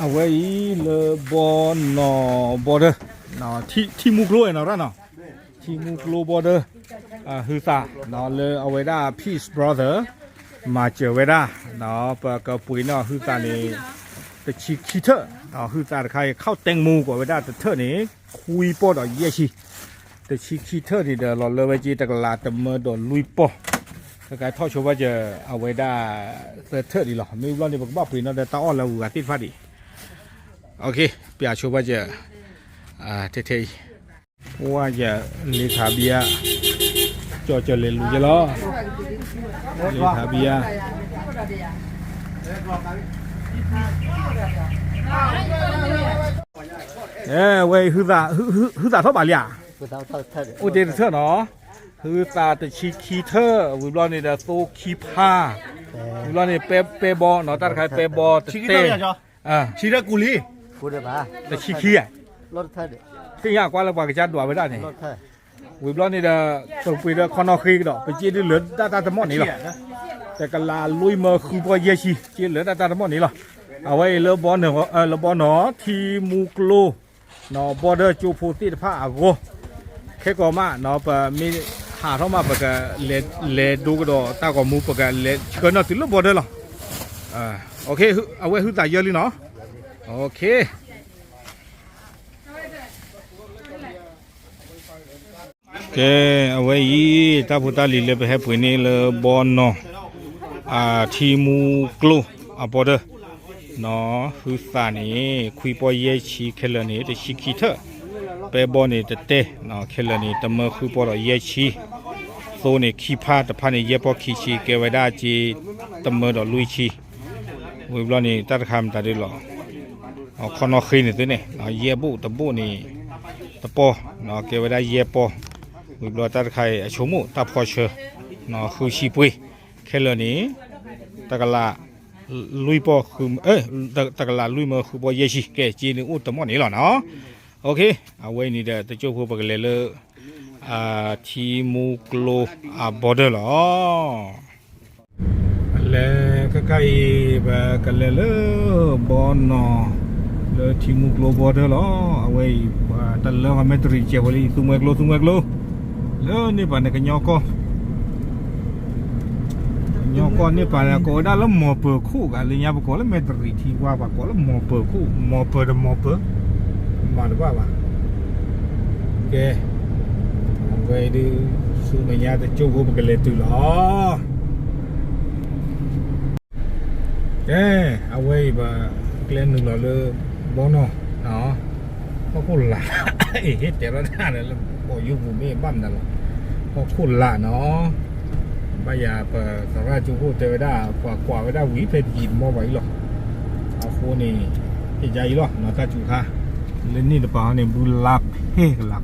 အဝဲအံၤလၢဘီနီၢ် border ထံမူကျိဝဲနီၤရၣ်နီၤ, ထံမူကျိ border ဟုသး လၢအဝဲဒၣ် Peace Brother မၤစၢၤဝဲဒၣ်, ပကပှ့ၤန့ၢ်ဟုသးန့ၣ် တဆံခံထၢၣ်, ဟုသးတခါအံၤ ခီၣ်တဲမူ ကွၢ်ဝဲဒၣ်တထၢၣ်န့ၣ် ခွံပီၢ်ဒီးယဲၢ်ဆံ, တဆံခံထၢၣ်န့ၣ်ဒီး လီၤလၢဝဲက့တကလးတမၢဒီးလွံၢ်ပီၢ်, ကကထီၣ်ဆိဘၣ်စၢၤ အဝဲဒၣ်သၢထၢၣ်ဒံးလီၤ. မ့ၢ်ဘျီန့ၣ် ပကဘၣ်ပှ့ၤနီၣ်ဒီးတၢ်အီၣ်လၢအဂၤသ့ၣ်တဖၣ်ဒံး, ပျးဆိဘၣ်စၢၤ ထဲထဲအံၤ, ဝဲယလ့ခးဘံယါ, ကၠီကၠီလဲၤလူၤယဲလီၤ, လ့ခးဘံယါ, ဝဲ ဟုသးထီၣ်ဘးလံဧါ, အိၣ်တ့ၢ်တထၢၣ်နီၤ, ဟုသးတဆံခံထၢၣ်, ဝံၤဘျီန့ၣ်ဒီးသိခံဖါ, ဝံၤဘျီန့ၣ် ပဲဘီနီၤ, တၢ်တခါပဲဘီတတဲ တဆံခံဧါ, သ့ၣ်ညါကွၢ်လၢပှၤကစၢ်ဒွးဝဲဒၣ်န့ၣ်, ဝံၤဘျီန့ၣ်ဒီး ပပှ့ၤဒီးခီနီၣ်ဃ့ကဒီး ပက့ဒုလၢတၢ်တၢ်တမီၣ်န့ၣ်လီၤ, တကလးလွံၢ်မၢဃုပီၢ်ယဲၢ်ဆံ က့လၢတၢ်တၢ်တမီၣ်န့ၣ်လီၤ. အဝဲအံၤလၢဘီနီၢ်, လၢဘီနီၢ် ထံမူကျိ border ကၠိဖိသ့ၣ်တဖၣ်အဂီၢ်, ခဲကိာ်မး ပမ့ၢ်ဟးထီၣ်မး ပကလဲၤဒိကဒီးတၢ်ဂီၤမူ ပကလဲၤဆှၢနီၣ်တုၤလၢ border လီၤ. အဝဲဟုသးယၢလံနီၤ, ကဲ အဝဲအံၤ တၢ်ဖိတၢ်လံၤလၢပဟဲပှ့ၤန့ၢ်လၢဘီနီၢ် အထံမူကျိ အ border နီၤ, ဟုသးန့ၣ် ခွံပီၢ်ယဲၢ်ဆံ, ခဲလၢာ်န့ၣ် တဆံခံထၢၣ်, ပဲဘီန့ၣ်တတဲ, ခဲလၢာ်န့ၣ် တမၢဃုပီၢ်ဒီးယဲၢ်ဆံ, သိန့ၣ်ခံဖါ, တဖါန့ၣ် ယဲၢ်ပီၢ်ခံဆံ, ကဲဝဲဒၣ်က့ တမၢဒီးလွံၢ်ဆံ, ဝံၤဘျီန့ၣ် တၢ်တခါမတၤဒ်လီၤ, ခီနီၣ်ဃ့န့ၣ်သုန့ၣ် ယဲၢ်ဘိၣ်တဘိၣ်န့ၣ် တပီၢ်, ကဲဝဲဒၣ်ယဲၢ်ပီၢ်, ဝံၤဘျီတၢ်တခါအံၤ အဆိကမိၣ်တၢ်ဖီဆၢ, ဃုဆံပှ့ၤ, ခဲလၢာ်န့ၣ် တကလးလွံၢ်ပီၢ်, တကလးလွံၢ်မၢဃုပီၢ်ယဲၢ်ဆံ, ကဲက့န့ၣ်အိၣ်တမီၣ်န့ၣ်လီၤနီၤ. အဝဲအံၤန့ၣ်ဒီး တကၠိဖိပကလဲၤလၢ ထံမူကျိ အ border လီၤ. လဲၤခဲခါအံၤ ပကလဲၤလၢ ဘီနီၢ် လၢထံမူကျိ border လီၤ. အဝဲအံၤ တလၢပှၤမဲၣ်တရံးစဲးဖိလံ သူမှဲကျိ သူမှဲကျိ, လၢန့ၣ်ပှၤန့ၣ်ကညီကီၢ် ကညီကီၢ်န့ၣ်ပှၤန့ၣ် ကိးဝဲဒၣ်လၢမီၤပၢၤခိၣ်ဂၤ လၢညါပကိးလၢမဲၣ်တရံးထံ ပှၤပှၤကိးလၢမီၤပၢၤခိၣ် မီၤပၢၤတမီၤပၢၤ မၤတဘၣ်ဘၣ်. ကဲ အဝဲဒုး ဆူမဲာ်ညါတကၠိဖိပကလဲၤတုၤလီၤ. ကဲ အဝဲအံၤ ပကျဲနုာ်လီၤလၢ ဘီနီၢ် ဟီၣ်ခိၣ်လာ် အ့ၣ် ဟ့ၣ်တဲထီၣ်တၢ်လၢ ပိာ်ယူပူၤမ့ၢ်ဘၣ်မနုၤလီၤ. ဟီၣ်ခိၣ်လာ်နီၤ ဘၣ်ယၤပသရၣ်ကၠိခိၣ်တဲဝဲဒၣ် ပှၤကွၢ်ဝဲဒၣ်ဝံၤဖဲတယံာ်တမီၢ်ဘၣ်အံၤလီၤ. အဃိန့ၣ် ဟ့ၣ်ကါအံၤလီၤ တၢ်စူၤခါ လၢန့ၣ်တပၤဟီန့ၣ် ဘုလါဖဲကလး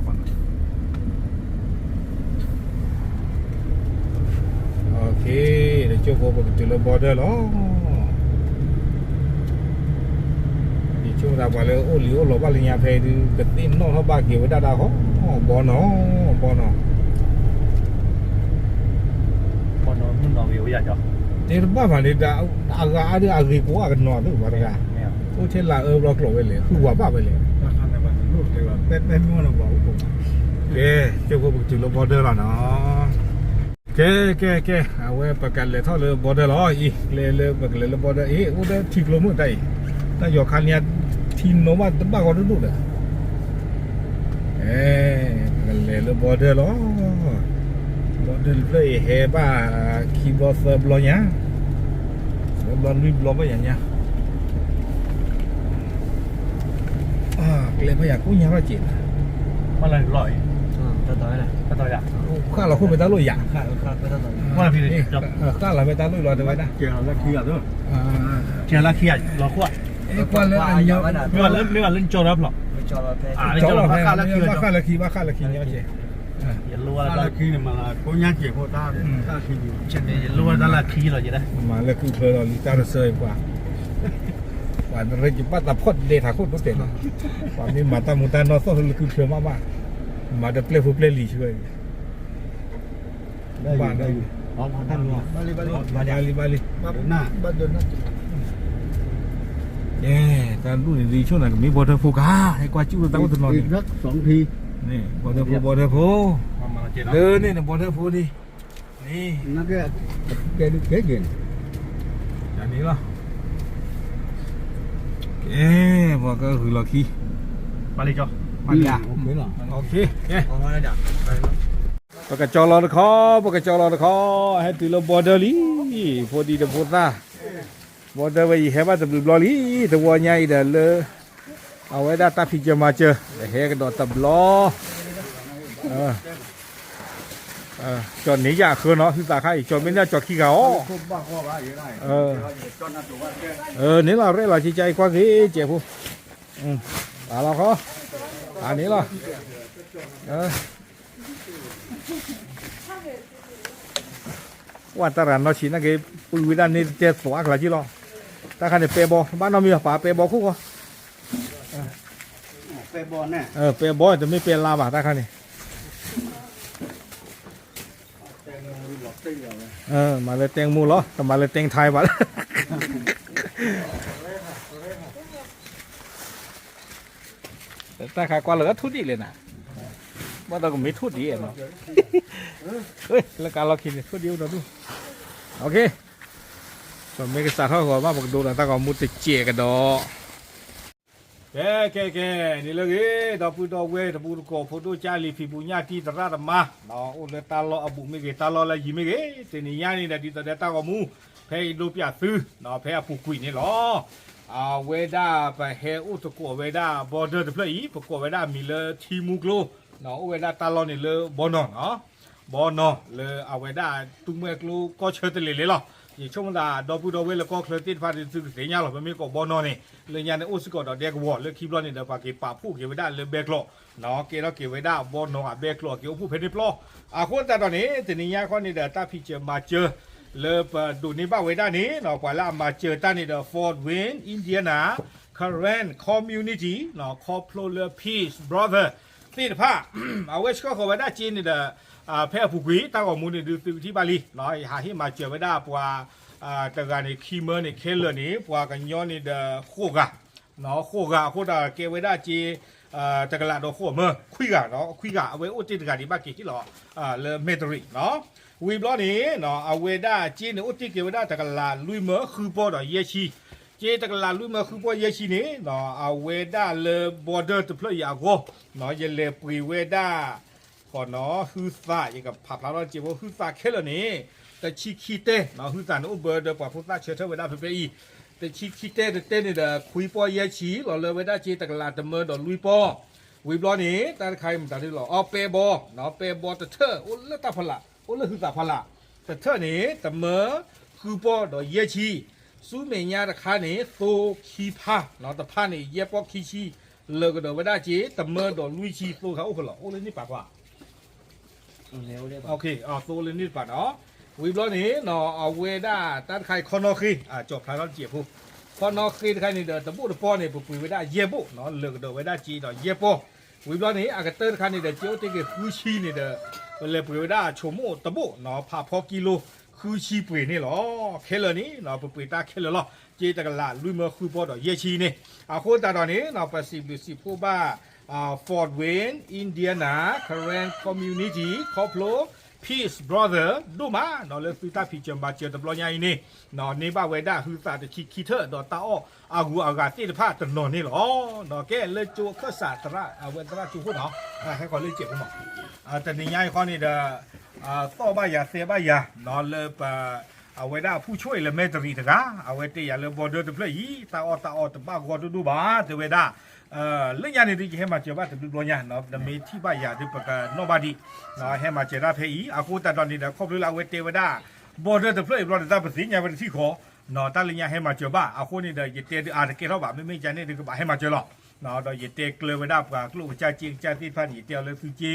ကီးနီၤ. တကၠိဖိပကတုၤလၢ border လီၤ. ယဆိကမိၣ်သးပှၤလၢအိၣ်လံၤအိၣ်လီၤဘၣ်လၢညါဖဲဒုး ကသ့ၣ်နီၣ်ထီၣ်ဘၣ်က့ၤဝဲဒၣ်တၢ်ဟီ ဘီနီၢ် ဘီနီၢ် တဲတဘၣ်ဘၣ်န့ၣ် အဂၤအါဒုးအဂ့ၤကိးအကနီၤသုပှၤတဂၤ အိၣ်ထဲလၢအၢဘျီကျိးဝဲလဲၣ် ဟုၣ်ဝၤဘၣ်ဝဲလဲၣ်. ကဲ ကၠိဖိပကတုၤလၢ border လီၤနီၤ. ကဲ ကဲ ကဲ အဝဲပကလဲၤထီၣ်လၢ border လီၤအံၤ ကျဲလၢပကလဲၤလၢ border အံၤ အိၣ်ဒီးထံကျိမုၢ်တၢ်အံၤ တၢ်ယီၤခါလံ ထံနိဘၣ်တဘၣ်ဂီၢ်ဒိၣ်ဒိၣ်ဒီး အဲ ပကလဲၤလၢ border လီၤ. border တဖျၢၣ်အံၤ ဟဲဘၣ်ခံဘျီသၢဘျီညါ သၢဘျီလွံၢ်ဘျီဘၣ်ယၤညါ ကျဲဘၣ်ယၤကိၣ်ညါထီၣ်က့ၤ ဃၣ်လီၤခိၣ်ဖဲတၢ်လိၣ်ယၤ ဃၣ်လီၤဖဲတၢ်လိၣ်လီၤတဲဝဲဒၣ် ကဲလၢခံဂၤလီၤခိၣ် မ့ၢ်ဘၣ်လၢမ့ၢ်ဘၣ်လၢကၠီထီၣ်ဖျီၣ် ကၠီထီၣ်ဖဲ ဘၣ်ဃၣ်လၢခံ ဘၣ်ဃၣ်လၢခံ ဘၣ်ဃၣ်လၢခံညီကဲ ယလိဝဲဒၣ်လၢခံန့ၣ်မး ကိၣ်ညါကဲးဖိတၢ် ယလိဝဲဒၣ်တၢ်လၢခံလီၤယဲဒၣ် မၤလၢခုဖျၢလီၤလံတၢ်တဆၢပှၤ ပှၤနရ့ကဘၣ်သးဖီၣ်ဒဲးထးခိၣ်ဒိၣ်တဲာ်လီၤ ပှၤမ့ၢ်မၤတၢ်မူတၢ်နီၢ်သီၣ်လၢခုဖျၢမးဘၣ် မၤတပျဲၢ်ဖိပျဲၢ်လံၤဆူဝဲ ဘၣ်လံ ဘၣ်လံ ဘၣ်လံ ဘၣ်လံ ဘၣ်ဒိးနၢ် ကဲ, တၢ်ဒူၣ်န့ၣ်ဒ်ဆိၣ်နၤကမ့ၢ်ဘီဒၢဖိကါ, ဟဲကွၢ်စူၣ်လၢတၢ်အိၣ်တနီၤန့ၣ်, ဘီဒၢဖိ ဘီဒၢဖိ, လၢန့ၣ်န့ၣ် ဘီဒၢဖိန့ၣ်, န့ၣ်လီၤ, ကဲ, ပှၤကဂုာ်လီၤခံ, ပလံ, ပကကၠီလီၤတခီ, ပကကၠီလီၤတခီ, ဟဲတုၤလၢဘီဒၢလံ, ဖိဒံတဖိသၣ်, ဘီဒၢဝဲအံၤဟဲဘၣ်တဘျုးဘျီလံ, တဝီညါအံၤဒီးလၢ အဝဲဒၣ်တၢ်ဖံးစၢၤမၤစၢၤ, ဟဲကဒီးတဘျီ ကၠီန့ၢ်ယၣ်အဃၢနီၤ, ဟုသးခါအံၤ ကၠီမ့ၢ်န့ၢ်ကၠီခံဂၤအီၤ, န့ၣ်လီၤ, ရဲၣ်လီၤကကါအံၤကွၢ်က့ၤစဲးဖိ, အလီၤခီ, အန့ၣ်လီၤ, ကွၢ်တၢ်ရၤနီၢ်ဆံးနာ်က့, ပုၢ်ဝဲဒၣ်န့ၣ်တဲသွါကလါက့လီၤ, တၢ်ခါန့ၣ်ပဲဘီ, ဘၣ်နီတမံၤဘၣ်, ပာ်ပဲဘီခိၣ်ဃီ, ပဲဘီတမ့ၢ်ပဲလါဘၣ် တၢ်ခါန့ၣ် မၤလၢတဲမူလီၤ, တမၤလၢတဲထါဘၣ်လၢ တၢ်ခါကွၢ်လၢထိၣ်ဒံးလဲၣ်နၤ, ဘၣ်ဒီးကမ့ၢ်ထိၣ်ဒံးနီၤ, လၢကါလီၢ်ခံန့ၣ် ထိၣ်ဒံးအိၣ်ဒီးဒူၣ်, မ့ၢ်ကစးထီၣ်ဂီၤဘၣ်ပကဒိဒီးတၢ်ဂီၤမူတစဲးကဒီး ကဲ ကဲ ကဲ န့ၣ်လၢဂ့ၤ ဒီပုၢ်ဒီဝဲၢ်တံၤသကိးဖိဒိၣ်ကၢ်လံၤဖံးပူၤညၣ်တံၤသရၣ်သမါ, အိၣ်လၢတၢ်လီၢ်အဘူးမ့ၢ်ဂ့ၤ တၢ်လီၢ်လၢယံၤမ့ၢ်ဂ့ၤ, တနံၤညါန့ၣ်ဒီး ဒ်သိးဒီးတၢ်ဂီၤမူ ဖဲအံၤဒိးပၠးသု ဖဲအပူၤကွံာ်န့ၣ်လီၤ. အဝဲဒၣ်ပဟဲအိၣ်သကိးဝဲဒၣ် border တဖျၢၣ်အံၤ ပကိးဝဲဒၣ်မံၤလၢထံမူကျိ, အိၣ်ဝဲဒၣ်တၢ်လီၢ်န့ၣ်လၢဘီနီၤ ဘီနီၤလၢအဝဲဒၣ်တူၢ်မှဲကျိကီၢ်ဆၢတလ့ၤလ့လီၤ. ယဆိကမိၣ်သး ဒီပုၢ်ဒီဝဲၢ်လၢကီၢ်ချၢသ့ၣ်တဖၣ်ဒီး သုကသ့ၣ်ညါလီၤ. ပမ့ၢ်ကိးဘီနီၤန့ၣ် လၢညါန့ၣ်အိၣ်စ့ၢ်ကီးဒီးဒဲကဝီၤ လၢခံဘျီန့ၣ်ဒီး ပှၤက့ၤပာ်ဖှိၣ်က့ၤဝဲဒၣ်လၢဘဲကျိာ်, ကဲထီၣ်က့ၤဝဲဒၣ်ဘီနီၤအဘဲကျိာ် က့ၤအိၣ်ဖှိၣ်ဖဲန့ၣ်ပျီ. အဃိသတးဒီးန့ၣ် တနံၤညါခီန့ၣ်ဒီး တၢ်ဖံးစၢၤမၤစၢၤ လၢပဒိးန့ၢ်ဘၣ်ဝဲဒၣ်န့ၣ် ပှၤလၢအမၤစၢၤတၢ်န့ၣ်ဒီး Fort Wayne Indiana Karen Community ခီဖျိလၢ Peace Brother သ့ၣ်တဖၣ် အဝဲဆှၢဃီၤဝဲဒၣ်စ့န့ၣ်ဒီး ဖဲအပူၤကွံာ် တၢ်ဂီၤမူန့ၣ်ဒုး သုကထံၣ်ဘၣ်လံ, ဟးဟ့ၣ်မၤစၢၤဝဲဒၣ်ပှၤ တဂၤန့ၣ် ခံမၢန့ၣ် ခဲလၢာ်န့ၣ် ပှၤကညီန့ၣ်ဒီးဃိးဂၤ, ဃိးဂၤအဃိဒီးကဲဝဲဒၣ်စ့ တကလးဒီးဃိးမၢ ခွံဂၤ, ခွံဂၤ အဝဲအိၣ်တ့ၢ်တဂၤဒံးဘၣ်က့ၤဟ့ၣ်လီၤ လၢမဲၢ်တရံး, ဝံၤဘျီန့ၣ် အဝဲဒၣ်စ့န့ၣ် အိၣ်တ့ၢ်က့ၤဝဲဒၣ်တကလးလွံၢ်မၢဃုပီၢ်ဒီးယဲၢ်ဆံ, စ့တကလးလွံၢ်မၢဃုပီၢ်ယဲၢ်ဆံန့ၣ် အဝဲဒၣ်လၢ border တဖျၢၣ်အံၤအဂီၢ် ယလဲၤပှ့ၤဝဲဒၣ် ဃီနီၤ ဟုသး ယကဖးဖျါထီၣ်စ့ဖိ ဟုသးခဲလၢာ်န့ၣ် တဆံခံတဲ, ဟုသးန့ၣ်အိၣ်ဘၢဒီးပှၤဖိသၣ်ဆၢထၢၣ်ဝဲဒၣ်ဖဲဖဲအံၤ, တဆံခံတဲတတဲန့ၣ်ဒီး ခွံပီၢ်ယဲၢ်ဆံ လီၤလၢဝဲဒၣ်စ့တကလးတမၢဒီးလွံၢ်ပီၢ်, ဝံၤဘျီန့ၣ် တၢ်တခါအံၤမတၤဒ်လီၤ အီ ပဲဘီ, ပဲဘီတထၢၣ် အိၣ်လၢတၢ်ဖီလာ် အိၣ်လၢဟုသးဖီလာ်, တထၢၣ်န့ၣ် တမၢ ဃုပီၢ်ဒီးယဲၢ်ဆံ, ဆူမဲာ်ညါတခါန့ၣ် သိခံဖါ, တဖါန့ၣ် ယဲၢ်ပီၢ်ခံဆံ, လၢာ်ကဒီးဝဲဒၣ်စ့ တမၢဒီးလွံၢ်ဆံ သိခါအိၣ်ဃုာ်လီၤ အိၣ်လၢန့ၣ်ပာ်ကွၢ် သိလၢန့ၣ်တပၤနီၤ, ဝံၤဘျီန့ၣ် အဝဲဒၣ်တၢ်တခါအံၤခီနီၣ်ဃ့, ကၠီၣ်ဖျါထီၣ်တစဲးဖိ, ခီနီၣ်ဃ့တခါန့ၣ်ဒီး တဘိၣ်တပီၢ်န့ၣ် ပပှ့ၤဝဲဒၣ်ယဲၢ်ဘိၣ်နီၤ, လၢာ်ကဒီးဝဲဒၣ်စ့ဒီးယဲၢ်ပီၢ်, ဝံၤဘျီန့ၣ် အကတၢၢ်တခါန့ၣ်ဒီး စ့အိၣ်တ့ၢ်က့ၤဃုဆံန့ၣ်ဒီး ပလဲၤပှ့ၤဝဲဒၣ်ဆိမိၣ်တဘိၣ်နီၤ, ဖးဖီကံလိ ဃုဆံပှ့ၤန့ၣ်လီၤ. ခဲလၢာ်န့ၣ် ပပှ့ၤတၢ်ခဲလၢာ်လီၤ, စ့တကလးလွံၢ်မၢဃုပီၢ်ဒီးယဲၢ်ဆံန့ၣ်, အဃိသတးဒီးန့ၣ် ပစံးဘျုးစံးဖှိၣ်ဘၣ် Fort Wayne, Indiana Karen Community ခီဖျိ Peace Brother ဒိၣ်မးနီၤ လၢသုတၢ်ဖံးစၢၤမၤစၢၤတဘျီညါအံၤန့ၣ်, န့ၢ်ဘၣ်ဝဲဒၣ်ဟုသးတဆံခံထၢၣ် ဒီးတၢ်အီၣ်အဂုၤအဂၤသ့ၣ်တဖၣ်တနီၤန့ၣ်လီၤ. ကဲလၢကၠိအခၢၣ်စးသရၣ် အဝဲသရၣ်ကၠိခိၣ်နီၤ, ဟဲခီလၢစဲးဖိမး, တနံၤညါအံၤခီန့ၣ်ဒီး သီၣ်ဘၣ်ယၤသဲဘၣ်ယၤနီၤ လၢပ အဝဲဒၣ်အဖုဆိၣ်အံၤလၢမဲၢ်တရံးတဂၤ အဝဲတဲယၤလၢ border တဖျၢၣ်အံၤ တၢ်အီၣ်တၢ်အီတဘၣ်ဂီၢ်ဒိၣ်ဒိၣ်ဘၣ် တဲဝဲဒၣ်, လၢညါန့ၣ်ဒုး ယဟဲမၤစၢၤဘၣ်တဘျုးဘျီညါနီၤ နမ့ၢ်ထံၣ်ဘၣ်ယၤဒုး ပကနီၣ်ဘၣ်ဒံး, ဟဲမၤစၢၤတၢ်ဖဲအံၤ အဃိသတးဒီးန့ၣ်ဒီး ခီဖျိလၢအဝဲတဲဝဲဒၣ် border တဖျၢၣ်အံၤဘျီန့ၣ် တၢ်ပသ့ၣ်ညါဝဲတထံၣ်ဃီ တၢ်လၢညါဟဲမၤစၢၤဘၣ် အဃိန့ၣ်ဒီး ယတဲဒုးအါတကဲထီၣ်ဘၣ် မ့မ့ၢ်ယၤန့ၣ်ဒုးကဘၣ်ဟဲမၤစၢၤလီၤ. ဒီးယတဲကျၢၤဝဲဒၣ်ပှၤကျိၣ်ကစၢ်စ့ကစၢ်သ့ၣ်တဖၣ်န့ၣ် ယတဲအီၤလၢသုစ့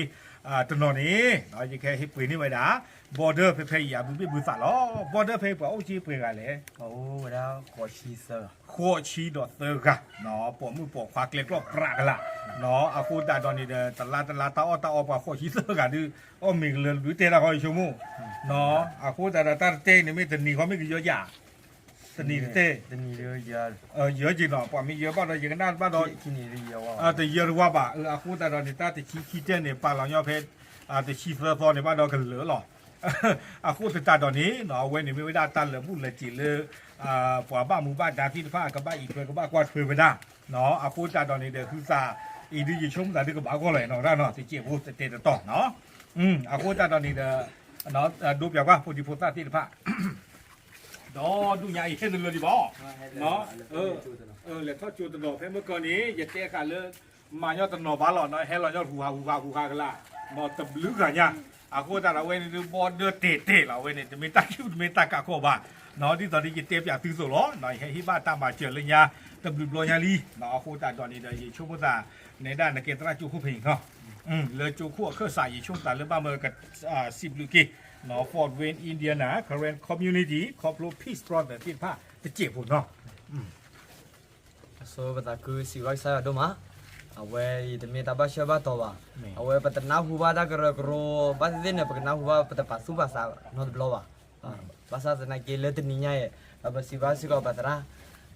တနီၤန့ၣ် ယကဟဲပှ့ၤန့ၢ်ဝဲဒၣ် border ဖဲဖဲအံၤ အဘုဘ့ၣ်ဘုသးလီၤ. border ဖဲအံၤပှၤအိၣ်စ့ပှဲၤဂၤလဲၣ် အိၣ်ဝဲဒၣ် ဃိးဆံဒီးသၢဂၤ, ပိာ်မုၣ်ပိာ်ခွါကျဲကျီၢ်ပြးကလာ်, အဃိသတးဒီးန့ၣ်ဒီး တလါတလါတၢ်အီၣ်တၢ်အီပှၤဃိးဆံသၢဂၤဒုး အီၣ်မ့ၤကလၢၤဒုးတဲတၢ်ဃီယဆိကမိၣ်, အဃိသတးဒီးတၢ်တတဲအံၤန့ၣ်မ့ၢ်တနံၤဃီမ့ၢ်ကယီယၤ တနံၤတတဲ, ယဲၢ်က့ၤနီၤ, ပှၤမ့ၢ်ယဲၢ်ဘၣ်ဒီး ယကနၣ်ဘၣ်ဒီး တယဲၢ်တဝါဘၣ်. အဃိသတးဒီးန့ၣ် တၢ်တဆံခံတဲန့ၣ် ပာ်လီၤညီဖဲ တဆံသၢသီန့ၣ်ဘၣ်ဒီးကလၢာ်လီၤ. အဃိသတးဒီးန့ၣ် အဝဲန့ၣ်မ့ၢ်ဝဲဒၣ်တၢ်လၢာ်ဘူၣ်လၢာ်စ့ၤလၢ ပှၤဘၣ်မူဘၣ်ဒါသ့ၣ်တဖၣ် ကဘၣ်အံးထွဲကဘၣ်ကွၢ်ထွဲဝဲဒၣ်. အဃိသတးဒီးန့ၣ်ဒီး ဟုသးအံၤဒုးယဆိကမိၣ်သးဒုးကဘၣ်ဂီၢ်လီၤနီၤ တစဲးဖိတတဲတတီၤနီၤ. အဃိသတးဒီးန့ၣ်ဒီး ဒိပၠးကွၢ်ဖိဒံဖိသၣ်သ့ၣ်တဖၣ် ဒီးဒူၣ်ညါအံၤဟဲတလၢာ်ဒံးဘၣ်, လဲၤထီၣ်ကၠိတနီၤဖဲမုၢ်ကီၢ်န့ၣ် ယတဲဃာ်လၢ မၤညီတနီၤဘၣ်လီၤနီၤ, ဟဲလီၤညီဟူးဟးဟူးဟးဟူးဟးကလၢ်, တဘျုးဂၤညါ. အဃိသတးဒီးအဝဲန့ၣ်ဒုးဘီဒၢတဲာ်တဲာ်လီၤ, အဝဲန့ၣ် တမ့ၢ်တၢ်ကူၣ်တမ့ၢ်တၢ်ကးကီၢ်ဘၣ်, ဒ်သိးဒီးယတဲပၠးသုသိးလီၤ, ယဟဲဟ့ၣ်ဘၣ်တၢ်မၤစၢၤလၢညါ တဘျုးဘျီညါလံ. အဃိသတးဒီးန့ၣ်ဒီး ယဆိကမိၣ်သး နဲဒၣ်နကဲသရၣ်ကၠိခိၣ်ဖဲအံၤနီၤ, လၢကၠိခိၣ်အခၢၣ်စး ယဆိကမိၣ်သးလၢဘၣ်မၢက စံးဘျုးက့ၤ Fort Wayne Indiana Karen Community ခီဖျိ Peace Brother သ့ၣ်တဖၣ်တစဲးဖိနီၤ. အဆိပသးခုစံးဘျုးကစၢ်ယွၤဒိၣ်မး, အဝဲအံၤတမ့ၢ်တၢ်ဘၣ်ဆၢဘၣ်တီၤဘၣ်, အဝဲပတနၢ်ဟူဘၣ်တၢ်ကရၢကရိ ဘၣ်သ့ၣ်သ့ၣ်န့ၣ် ပကနၢ်ဟူဘၣ်ပတပာ်သူၣ်ပာ်သးနီတဘျီဘၣ်. ဘၣ်ဆၣ်သနာ်က့လၢတနံၤညါအံၤ ဒီးပစံးဘျုးစ့ၢ်ကီးပသရၣ်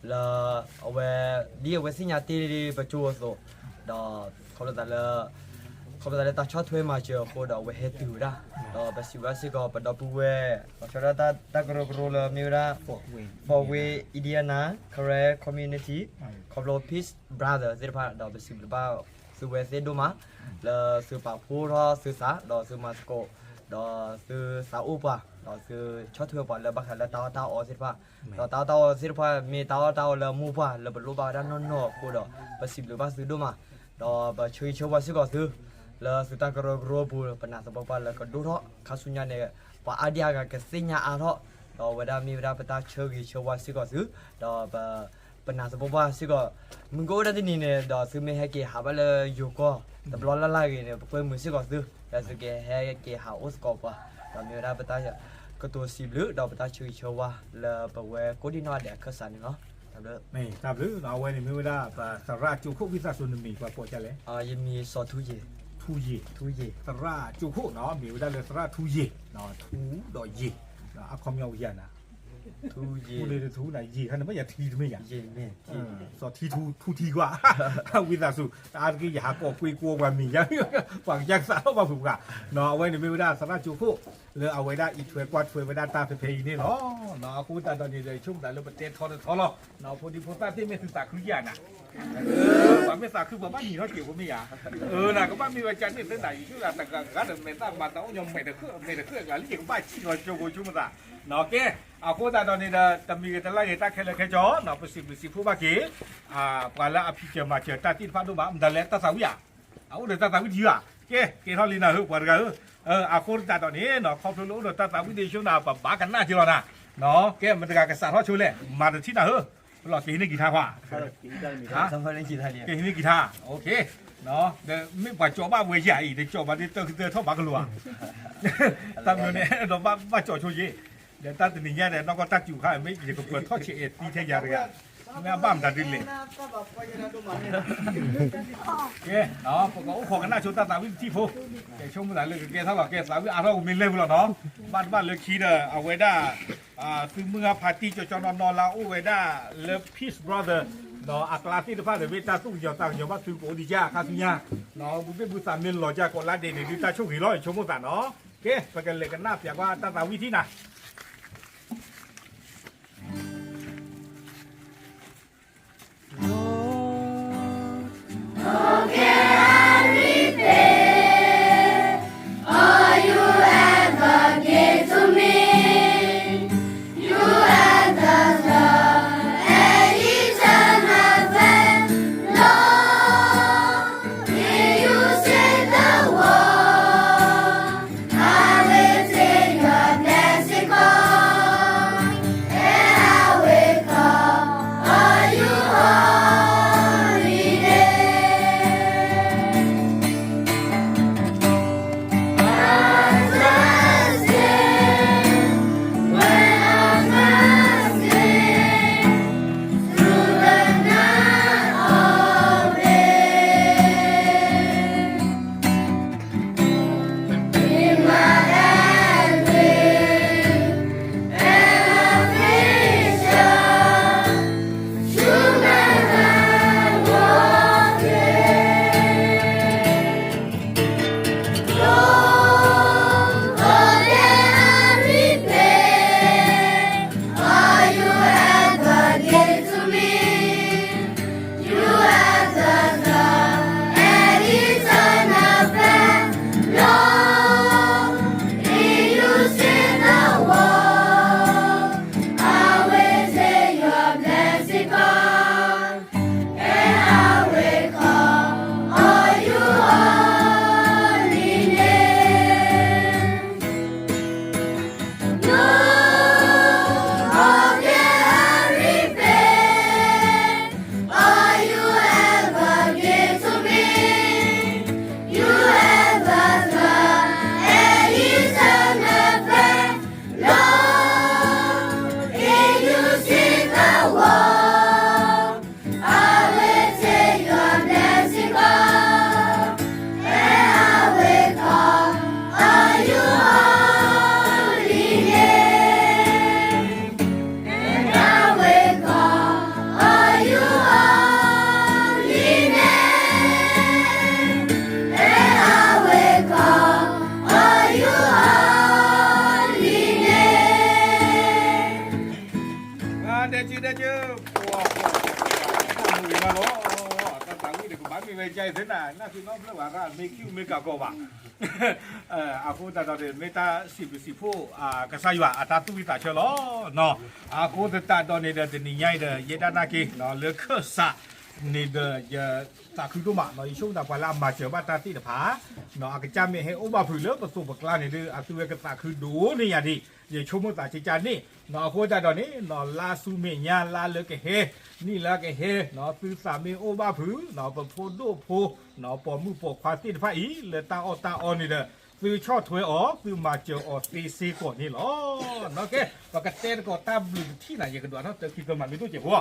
လၢ အဝဲ ဒ်အဝဲသ့ၣ်ညါတ့ၢ်ပကၠိအသိး, ဒီး ခီဖျိလၢ ခီဖျိလၢတၢ်ဆီၣ်ထွဲမၤစၢၤအဃိဒီးအဝဲဟဲတုၤဝဲဒၣ်, ဒီးပစံးဘျုးစ့ၢ်ကီးပဒီပုၢ်ဝဲၢ် လီၤဆီဒၣ်တၢ်ကရၢကရိလၢမ့ၢ်ဝဲဒၣ် Fort Wayne Indiana Karen Community ခီဖျိ Peace Brother သ့ၣ်တဖၣ် ဒီးပစံးဘျုးဘၣ်သုဝဲသ့ၣ်ဒိၣ်မး လၢသုပာ်ဖှိၣ်ထီၣ်သုသး ဒီးသုမၤသကိး ဒီးသုသးအိၣ်ပှၤ ဒီးသုဆီၣ်ထွဲပှၤလၢဘၣ်ဃးလၢတၢ်အီၣ်တၢ်အီသ့ၣ်တဖၣ်, ဒီးတၢ်အီၣ်တၢ်အီသ့ၣ်တဖၣ် မ့ၢ်တၢ်အီၣ်တၢ်အီလၢမိၢ်ပှၢ်လၢပလိၣ်ဘၣ်ဝဲဒၣ်နီၢ်နီၢ်အဃိဒီး ပစံးဘျုးဘၣ်သုဒိၣ်မး, ဒီးပဆၢဂ့ၤဆၢဝါစ့ၢ်ကီးသု လၢသုတၢ်ကရၢကရိအပူၤ ပနာ်သပှၢ်ပှၢ်လၢကဒိၣ်ထီၣ်ခါဆူညါန့ၣ် ပှၤအါဒံအါဂၤကသ့ၣ်ညါအါထီၣ်, ဒီးအဝဲဒၣ်မ့ၢ်ဝဲဒၣ်ပတၢ်ဆၢဂ့ၤဆၢဝါစ့ၢ်ကီးသု, ဒီးပ ပနာ်သပှၢ်ပှၢ်စ့ၢ်ကီး, မုၢ်ကအိၣ်ဒၣ်တနံၤန့ၣ် ဒီးသုမ့ၢ်ဟဲက့ၤဟးဘၣ်လၢယိၤကီၢ် တဘျီလၢ်လၢ်ဂ့ၤန့ၣ် ပကွဲမုာ်စ့ၢ်ကီးသု, လၢသုကဟဲက့ၤဟးအိၣ်သကိးပှၤ, ဒီးမ့ၢ်ဝဲဒၣ်ပတၢ်ကတိၤစံးဘျုး ဒီးပတၢ်ဆၢဂ့ၤဆၢဝါလၢပဝဲကိးဒံနီၢ်ဂၤဒဲးအခၢၣ်စးန့ၣ်လီၤ. တၢ်ဘျုး, တၢ်ဘျုး, အဝဲန့ၣ်မ့ၢ်ဝဲဒၣ်ပသရၣ်ကၠိခိၣ် ဝံသးစူၤနမံၤပှၤကိးဒ်လဲၣ်, ယမံၤစီၤထူယ့ၤ, ထူယ့ၤ, ထူယ့ၤ, သရၣ်ကၠိခိၣ်နီၤ မ့ၢ်ဝဲဒၣ်လၢသရၣ်ထူယ့ၤ, ထူဒီးယ့ၤ, အခီပညီဝဲယၤနၤ ထူယ့ၤ, ထူန့ၣ်တထူနၤ ယ့ၤခါန့ၣ် မ့ၢ်ယၤထံတမ့ၢ်ယၤ, စီၤထံထူ ထူထံကွၢ်, ဝံသးစူၤ အါတက့ၢ်ယဟးကိးကွ့ကိးပှၤမံၤယါ, ပှၤကစၢ်ကစးထီၣ်ဘၣ်ဖုးပှၤ, အဝဲန့ၣ်မ့ၢ်ဝဲဒၣ်သရၣ်ကၠိခိၣ် လၢအဝဲဒၣ်အံးထွဲကွၢ်ထွဲဝဲဒၣ်တၢ်ဖဲဖဲအံၤန့ၣ်လီၤ. အဃိသတးဒီးန့ၣ်ဒီး ယဆိကမိၣ်သးလၢပတဲထီတထီလီၤ, ဖိဒံဖိသၣ်သ့ၣ်မ့ၢ်သုသးခုယၤနၤ ပှၤမ့ၢ်သးခုပှၤဘၣ်နံၤထီၣ်စဲးဖိမ့ၢ်ယၤ, အၢ နကဘၣ်မ့ၢ်ဝဲကန့ၣ်သ့နၤ ယဆိကမိၣ်သးတဂၤဂၤဒီးမဲာ်သၣ်မၤတၢ်အိၣ်ညီမဲာ်တဃၢၣ် မဲာ်တဃၢၣ်အကျါလံ ယကဘၣ်ဆံၣ်လီၤဆိကိဆိကမိၣ်သး, ကဲ, အဃိသတးဒီးန့ၣ်ဒီး တမံၤဂ့ၤတလၢ်ဂ့ၤတၢ်ခဲလၢာ်ခဲဆ့ ပစံးဘျုးစံးဖှိၣ်ဘၣ်က့ၤ ပှၤလၢအဖံးစၢၤမၤစၢၤတၢ်သ့ၣ်တဖၣ်ဒိၣ်မး မတၤလဲၣ်တၢ်သးဝံၣ်ဧါ, အအိၣ်ဒီးတၢ်သးဝံၣ်တယုၢ်ဧါ, ကဲ ကဲထီၣ်လံနၤဧၢ ပှၤတဂၤဧၢ, အဃိသတးဒီးန့ၣ် ခီဖျိလၢအိၣ်ဒီးတၢ်သးဝံၣ်ဒ်ဆိနၤ ပဘၣ်ကနၣ်က့ၤလီၤနၤ, ကဲ မတၤတဂၤကစးထီၣ်ဆိလဲၣ် မၤတထံၣ်နၤဧၢ, ပလီၢ်က့ၤဟံးန့ၢ်ကံၤထါခွါ က့ၤဟံးန့ၢ်ကံၤထါ, ဒီးမ့ၢ်ပှၤကၠီဘၣ်ဝဲယၤအံၤ တကၠီဘၣ်ဒ်တၢ်ကတၢၢ်ထီၣ်ဘၣ်ကလိၤဧါ, တၢ်မနုၤန့ၣ် ဒီးဘၣ်ကၠီဆိယ့ၣ်, ဒီးတၢ်တနံၤညါဒီး နီၢ်ကီၢ်တၢ်စူၤခါ မ့ၢ်ယကပၢၤထီၣ်ဆဲးအဲၣ်သံထဲယၤတဂၤ, မ့ၢ်အဘၣ်မတၤဒ်လဲၣ် ကဲ, ပကအိၣ်ခိးကနၣ်ဆိတၢ်သးဝံၣ်တထံၣ်ဖိ, ကဲဆိကမိၣ်သးလၢကကဲထီၣ်လီၤ ကဲသးဝံၣ်အါထီၣ်ကမ့ၢ်လဲၢ်ဝဲလီၤနီၤ, ဘၣ်တဘၣ်လၢခံဒီး အဝဲဒၣ် သုမုၢ်ဂၢ်ဖါတံၢ်ကၠီကၠီနီၢ်နီၢ်လၢအအိၣ်ဝဲဒၣ်လၢ Peace Brother ဒီးအကျါသ့ၣ်တဖၣ်ဒီး မ့ၢ်တၢ်သူၣ်ကညီၤသးကညီၤဘၣ်သုကိးဒံးယါခါဆူညါ, ဘုဘ့ၣ်ဘုသးမ့ၢ်လီၤကၢ်ကိးလါဒဲးန့ၣ် ဒုးတၢ်ဆိၣ်ဂ့ၤလီၤ ယဆိကမိၣ်သးနီၤ, ကဲ ပကလဲၤကနၣ်ပၠးကွၢ်တၢ်သးဝံၣ်ထံၣ်နၤ Lord, oh, can I repay all you ever gave to me? You are the love and eternal friend. Lord, will you save the world? I will sing your blessing. တၢ်ကဲ ပှၤ ပှၤ ပှၤမုၢ်ဝံၤမးလီၤ, တၢ်သးဝံၣ်တကဘၣ်မ့ၢ်ဝဲကဲအံၤသ့နၤ နၢ်ဖံးနီဖျၢၣ်ဘၣ်ရၣ် မ့ၢ်ခံမ့ၢ်ကးကီးဘၣ်. အဃိသတးဒီးန့ၣ် မ့ၢ်တၢ်စံးဘျုးစံးဖှိၣ် ကစၢ်ယွၤအတၢ်သူၣ်ဝံၣ်သးဆၢလီၤ. အဃိသတးဒီးန့ၣ်ဒီး တနံၤညါအံၤဒီး ယဲဒၣ်နာ်က့ လၢခၢၣ်စးန့ၣ်ဒီး ယသးခုဒိၣ်မး ယဆိကမိၣ်သးပှၤလၢအမၤစၢၤဘၣ်တၢ်သ့ၣ်တဖၣ် အကစၢ်မ့ၢ်ဟဲအိၣ်ဘၣ်ဖုးလၢပသိးပကျါန့ၣ်ဒီး အသုဝဲကသးခုဒိၣ်န့ၢ်ယၤဒံး ယဆိကမိၣ်သးကကၢ်န့ၣ် အဃိသတးဒီးန့ၣ် လါဆူမဲာ်ညါလါလၢကဟဲ နံၣ်လၢကဟဲ သုသးမ့ၢ်အိၣ်ဘၣ်ဖုး ပဖိဒိၣ်ဖိ ပိာ်မုၣ်ပိာ်ခွါသ့ၣ်တဖၣ်အံၤ လၢတၢ်အီၣ်တၢ်အီန့ၣ်ဒီး သုဆီၣ်ထွဲအီၤ သုမၤစၢၤအီၤသ့စ့ၢ်ကီးန့ၣ်လီၤ. ကဲ ပကတဲသကိးတၢ်ဘျုးတထံၣ်နၤ ယကဒွးထီၣ်တၢ်ခံသၢမး မ့ၢ်ဒိၣ်စဲးဖိ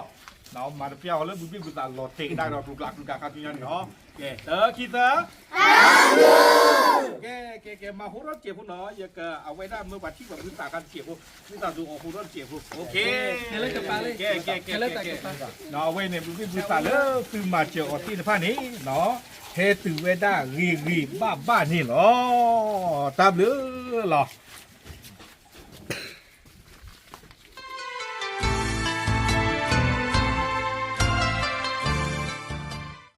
မၤတပျၢ်အီၤလၢဘုဘ့ၣ်ဘုသးလီၤတဲာ်ကဒါဒီး ကျူကျါကျူကျါခါဆူညါန့ၣ်လီၤ. ကဲ တၢ်ခံသၢ ကဲ ကဲ ကဲ မၤဟိထီၣ်တစဲးဖိနီၤ ယက အဝဲဒၣ်မၢပှၤထံၣ်ပှၤဘုသးခါတစဲးဖိ ဘုသးသူအီၤဟိထီၣ်တစဲးဖိ ကဲ ကဲ ကဲ ကဲ အဝဲန့ၣ် ဘုဘ့ၣ်ဘုသးလၢသုမၤစၢၤအီၤသ့ၣ်တဖၣ်န့ၣ် ဟဲတုၤဝဲဒၣ်ဂ့ၤဂ့ၤဘၣ်ဘၣ်န့ၣ်လီၤ. တၢ်ဘျုးလီၤ.